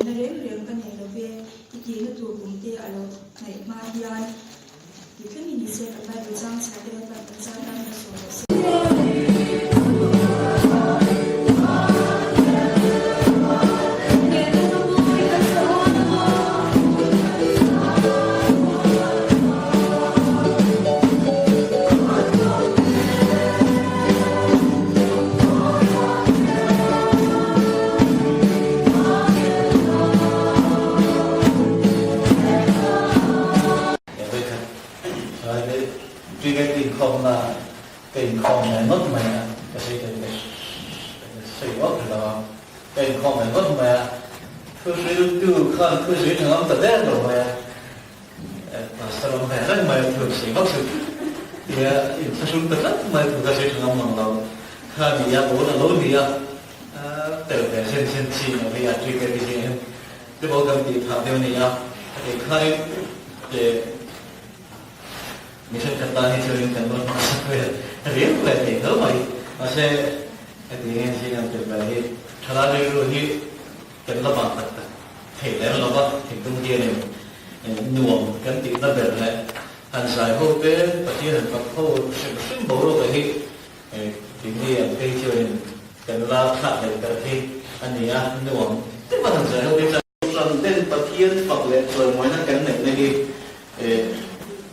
Na reng reng ka nei lo ve, i tihna tur kum te a lo hnaih hma hian ti thlengin ni se kan Bible chang chhiah te Lalpan kan zar tan kan sawi rawh se. Cricket inkhawmna ka inkhawm ve ngawt mai a, ka sawi ka sawi vak lo a, ka inkhawm ve ngawt mai a, thu hriltu khan thu zui tha ngam ta der lo mai a, Pastor awm ve reng mai a thu sawi vak suh tia inthlahrung ta tlat mai thu ka sawi tha ngam mang lo kha ni a, ball a lo ni a, tel ve zen zen chi a vei a cricket hi hian te ball kan tih phah deuh a ni a, heti khain mi thenkhat tan hi chuanin kan rawn hmasa vel riau ve thei tho mai, mahse heti hian zing an tel ve hi thalai rilru hi Kan la vang tak tak thei lem lo va, thinlung hianin nuam kan tihna ber leh han zai ho te, Pathian han fak ho hrim hrim boruak hi tihni ang phei chuanin kan la thlak leh ber hi a ni a, nuam deuh a han zai ho te chuan. Kohhran ten Pathian fak leh chawimawina kan neihna hi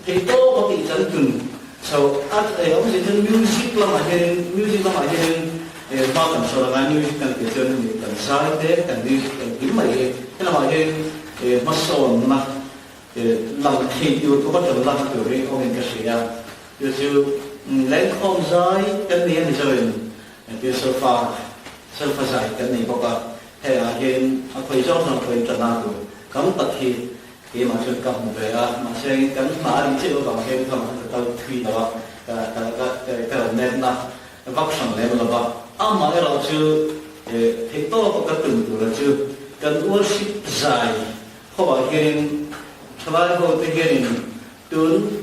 theihtawp a tih chan tun chho a, awmzia chuan music lamah hianin music lamah hianin hma kan sawn anga music kan tih chuan hemi kan zai te kan music kan tih mai hi helamah hian hmasawnna lang thei tur khawpa ṭan lakna tur hi awmin ka hria chu chu lengkhawm zai kan nei a ni zoin engtin solfa solfa zai kan nei bawk a hengah hian a khawi zawng zawng pawhin ṭan lak tur tam tak hi Keimah chuan ka hmu ve a, mahse kan hna a nih chiah avang hian ka ka kal thui lo a, ka ka ka ka lo netna vak hran lem lo va. Amah erawh chu theihtawp a ka tum tura chu kan worship zai hovah hianin thalai ho te hianin tun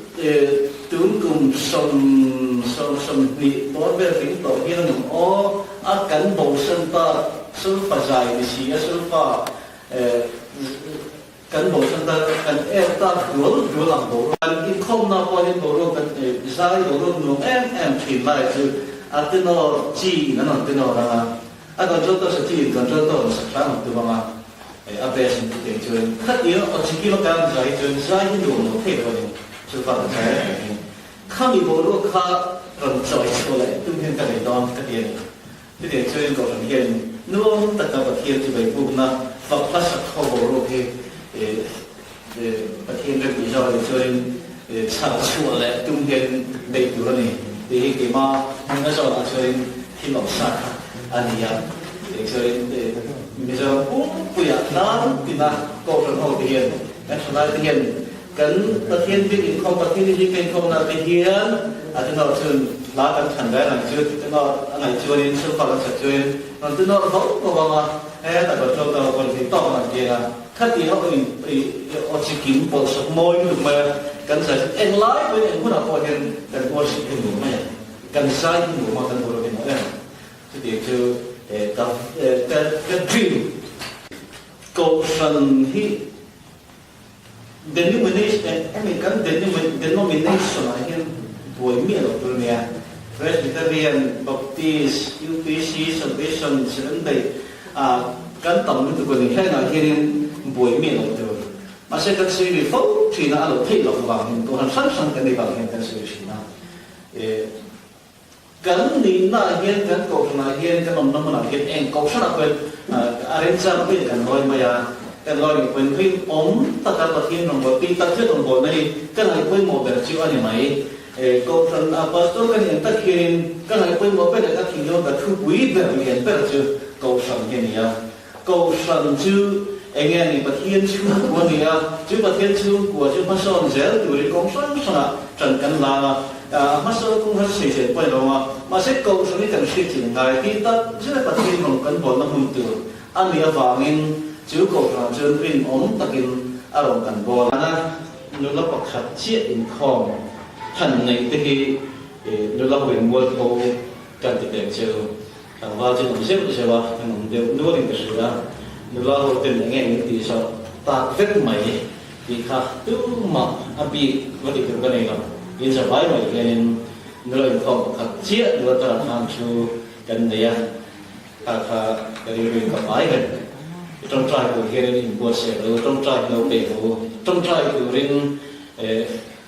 tun kum sawm sawm 20 bawr vel tling tawh hian an awm aw a, kan bosan ta sulfa zai ni si a sulfa Kan bosan ta kan er tak dual dual ang boruak. Kan inkhawmna pawh hi boruak kan zai boruak nuam em em thin lai chu a tenor chi in an rawn tenor ang a, a contralto sa chi in contralto an sak hram ang tum ang a, a bass in chutiang chuan khatiang aw chi kima kan zai hi chuan zai hi nuam lo thei lo a ni, chu vang zai a ni. Khami boruak kha rawn chawi chhuah leh tum hian ka nei dawn ka ti a ni. Chutiang chuan Kohhran hian nuam taka Pathian chu beihbukna fak hmasak ho boruak hi Pathian rem tih zawk anih chuanin chhar chhuah leh tum hian beih tur a ni tih hi keimah hmuna zawnah chuanin thil awmsa kha a ni a. Chutiang chuanin Mizoram pumpuiah tlang tina Kohhran ho te hian kan thalai te hian Kan Pathian bik inkhawm, Pathian hi ka inkhawmna te hian a tinawr chun hla kan thlan reng ang chu ti tinawr a ngaih chuanin sulfa kan sak chuanin rawn tinawr vo vo ang a, heta ka ṭawng ta rawn thei tawk ang an ti ang a, khati ho in i aw chikim pawlhsawp mawi lutuk mai a, kan zai chu englai pawhin eng hunah pawh hian kan worship hi nuam mai a, kan zai hi nuam a, kan buai hi nuam em chutiang chu ka ka dream Kohhran hi Denomination, hemi kan denomination ah hian buai miah lo tur nia. Presbyterian, Baptist, UPC, Salvation, Seventh-day ah kan tam lutuk a ni. Hengah hianin buai miah lo tur. Mahse kan sawi ve fo thin a, a lo theih loh vangin kohhran hrang hrang kan nei vang hian kan sawi thin a. Kan nihnaah hian, kan kohhranah hian, kan awmna hmunah hian eng kohhranah pawhin a remchang pawhin kan lawi mai a, kan lawi nih pawhin rinawm taka Pathian rawngbawlh tih tak zet rawngbawlhna hi ka ngaihpawimawh ber chu a ni mai. Kohhran a pastor ka ni ang tak hianin ka ngaihpawimawh ber leh ka thinlung ka thupui ber lian ber chu kohhran hi a ni a. Kohhran chu enge a nih? Pathian chhungkua a ni a, chu Pathian chhungkua chu hmasawn zel turin kawng hrang hrangah ṭan kan la a, a hmasawn kawng kha chu sawi zel pawh a ni lo ang a, mahse kohhran hi kan hriat chin ngai tih tak zet a Pathian rawn kan bawlna hmun tur a nih avangin chu kohhranah chuan rinawm takin a rawn kan bawl a. Nula pakhat chiah inkhawm han neih te hi nula huin mualpho kan ti teh cheu. Tlangval chu an awm zeuh zeuh a, an awm deuh nualin ka hria. Nula ho ten enge in tih zawh tak vek mai tih kha tumah a bik va tih tur ka nei lo. In za vai mai hianin nula inkhawm pakhat chiah nula tara khan thu kan nei a, kha kha ka rilru in ka fai reng. I tawngtai tur hianin inbuatsaih lo, tawngtai lo pek u, tawngtai turin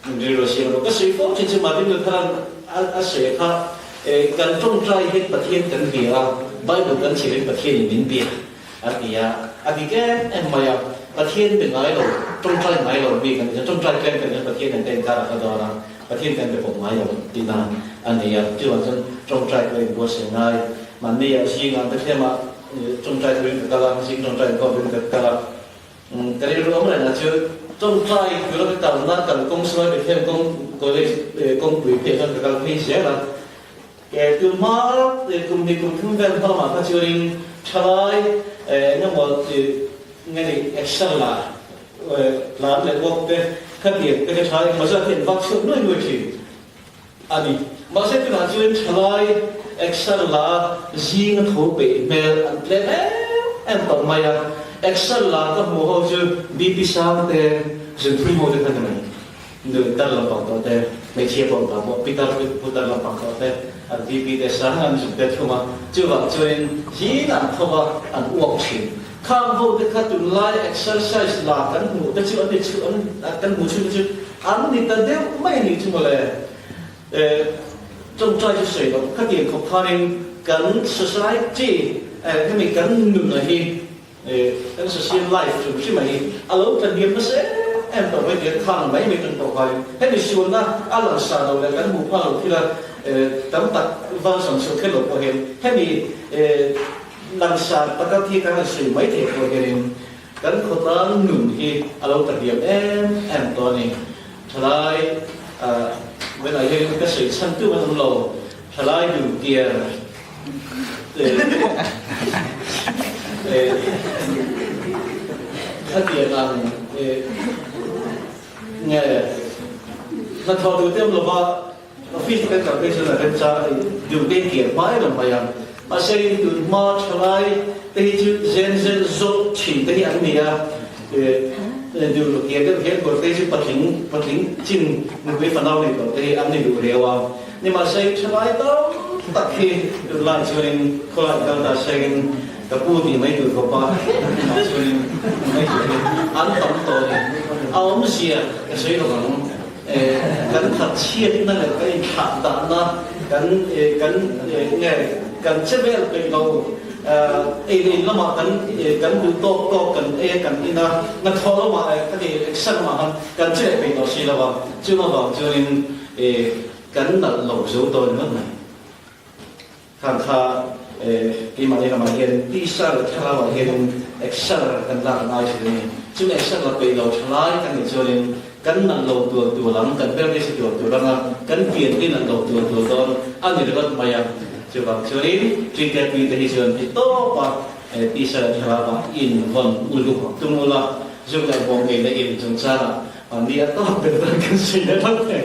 Rilru siam rawh. Ka sawi fo thin chu Martin Luther-a'n a sawi kha, Kan tawngtai hian Pathian kan bia a, Bible kan chhirin Pathianin min bia a ti a. A dik em em mai a, Pathian be ngai lo, tawngtai ngai lo mi kan ni chuan tawngtai tlem kan ni chuan Pathian nen ka inkar a hla dawn a, Pathian kan be pawp ngai lo tihna a ni a. Chuvang chuan tawngtai pawh inbuatsaih ngai. Mahni-ah zingah Bethlehem-ah tawngtai turin ka kal a, zing tawngtai inkhawm turin ka kal a. Ka rilru awm reng ah chu tawngtai tura ka kalna kal kawng sawi Bethlehem kawng college kawngpui phei chuan ka kal phei zel a. Tun hma kum hnih kum thum vel hma lamah kha chuanin thalai eng emaw nge ni action la tlan leh bawk te khatiang te kha thalai engemaw zat hi an vak chhuak nuai nuai thin a ni. Mahse tunah chuan thalai action la zing a tho peih hmel an tlem em em tawh mai a, action la ka hmuh ho chu BP sang te, zunthum ho te kha ni mai, nu tar lampang tawh te, hmeichhia pawh ta pawh pitar putar lampang tawh te an BP te sang an zun te thum a, chuvang chuanin zing an tho va an uak thin. Khang ho te kha tunlai exercise la kan hmuh te chu an ni chu an kan hmuh chhun te chu an ni ta deuh mai a nih chu mawle. Eh tawngtai chu sawi loh khatiang khawp khanin kan society eh hemi kan nuna hi eh kan social life hrim hrim a hi a lo tla hniam nasa em em tawh mai tia khang mai mai kan tawh khain hemi sualna a lang sa lo leh kan hmuh phal lo thila eh tam tak van sam chhuak kher lo pawh hian hemi eh Langsar taka thi kan han sawi mai thei pawh hianin kan khawtlang nun hi a lo tla hliam em em tawh a ni. Thalai vawiinah hian ka sawi chhan tu an awm lo, thalai duntiar khatiang ang nge hnathawh duh te awm lova, Office kan kal phei chuan a remchang a ni. Duhte in kian hma em em mai a. Mahse in tun hma thalai te hi chu zen zen zawh thin te hi an ni a. Duh lo kian deuh hian kawr te hi chu patling patling chin nupui fanau nei tawh te hi an ni duh riau a. Nimahse in thalai tam tak hi tunlai chuanin khawlai kal ta sengin ka pu tih mai tur khawpa chuanin mai tur hi an tam tawh a ni. A awmzia ka sawi lo ang. Kan thatchhiatna leh kan inthlah dahna kan kan nge kan che vel peih lo. Ei leh in lamah kan kan duh tawk tawk kan ei a kan in a, hnathawh lamah leh ka ti exer lamah khan kan che leh peih tawh si lo a, chung avang chuanin kan nalh lo zo dawn ringawt mai. Khang kha keimahni lamah hian tisa leh thlarauah hianin exer kan lak a ngai thin a ni. Chung exer la peih lo thalai kan nih chuanin kan nalh lo tual tual ang, kan ber nasa tual tual ang a, kan pian te nalh lo tual tual dawn a ni ringawt mai a. Chuvang chuanin TKP te hi chuan ti tawp a, tisa leh thlarauah invawn uluk tum ula, zuk leh bawm ei leh in chungchangah Mahni a tawp ber dan kan sawi leh hlauh thei.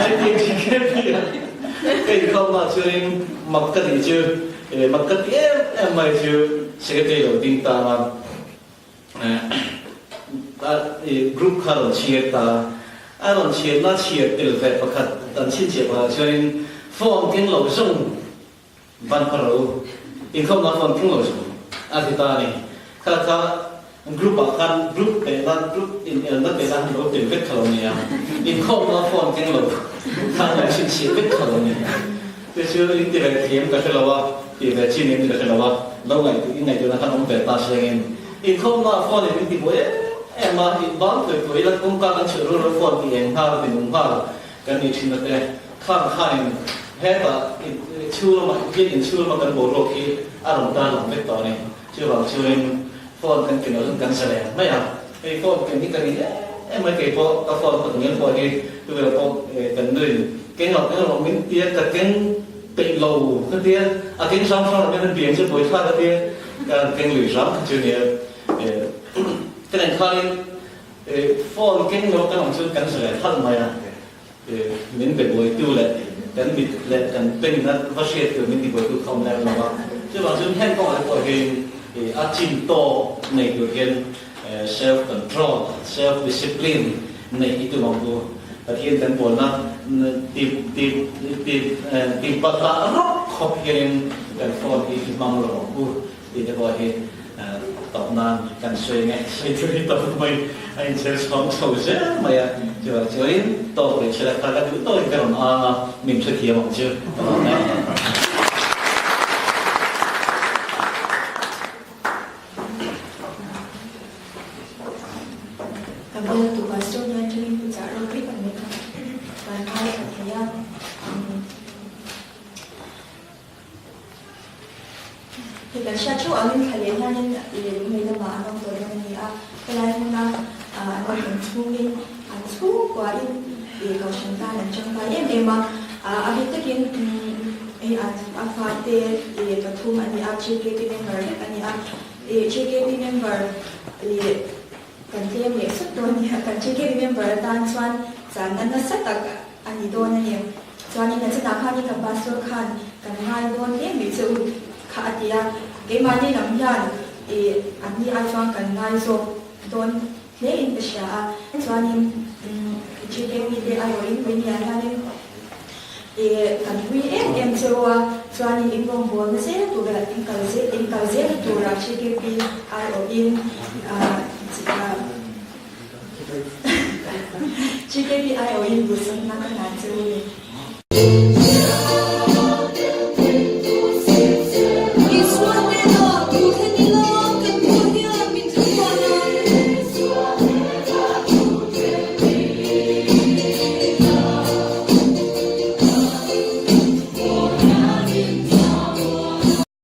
Ai ti TKP a ka inkhawmna ah chuanin mak ka tih chu mak ka ti em em mai chu secretary lo ding ta a group kha a rawn chhiar ta a, a rawn chhiarna chhiar tel ve pakhat an chhinchhiah pakhat chuanin phone keng lo zawng Van Paro, inkhawmna phone keng lo chu a ti ta a ni. Kha kha group ah khan group pehna group in elna pehna han lo tel vek kha lo nia. Inkhawmna phone keng lo khan lo chhinchhiah vek kha lo ni. Te chu in ti ve thiam ka hre lo a, ti ve chin in ka hre lo a, lo ngaihtuah in ngaihtuahna khan awm ve ta sengin inkhawmna phone in min ti buai em em a, in bang tuai tuai ila kawngka kan chhuah rual rual phone ti eng nghal ti nung nghal kan ni thin a te. Khang khain hetah chhung lamah biak in chhung lama kan boruak hi a rawn tan lang vek tawh a ni. Chuvang chuanin phone kan ken loh chuan kan zalen mai a, hei phone ken hi ka ring em em mai kei pawh ka phone ka ngial pawh hi tuvel pawh kan nuin keng lo keng lo min tia ka keng peih lo ka tia a keng hrang hrang lo hian biang chu buai thlak ka tia ka keng lui hrang kha chu nia ka nen khanin phone keng lo kan awm chuan kan zalen halh mai a. Min be buaitu leh kan mit leh kan bengna va hriat tur min ti buaitu kha awm lem lo a. Chuvang chuan heng kawngah te pawh hian. a chin tawk nei tur hian self control, self discipline neih i tum ang u. Pathian kan pawlna ti ti ti ti batlah rawk khawp hianin kan phone hi i hmang lo ang u tih te pawh hi tawp nan kan sawi nge sawi tur hi tawp mai a inchher chhawng chho zel mai a. Chuvang chuanin tawk leh chhela kha ka duh tawkin ka rawn ang a, min hrethiam ang chu ka lawm e. Ka bialtu pastor hnen atangin pu chah ropui tak mai kha kan ngaithla thei a. Hei kan hriat theuh angin thla leh hianin leh lunglei lamah an awm tawh dawn a ni a, helai hmuna an awm awm chhungin an chhungkuain ih kohhran tan an tangkai em em a, a bik takin hei a fate ih pathum a ni a, GKP member vek a ni a, ih GKP member leh kan tlem leh sawt dawn a ni a, kan GKP member atan chuan channa nasa tak a ni dawn a ni. Chuanin a chinah khanin ka pastor khan kan ngai dawn hle mai che u kha a ti a, keimahni lam hian ih an ni ai chuan kan ngai zawk dawn hle in ka hria a. Chuanin GKP te aiawhin Puinia hianin ih kan hui em em che u a, chuanin in rawngbawlna zel tura in kal zel in kal zel tura GKP aiawhin ah GKP aiawhin duhsakna ka hlan che u ni.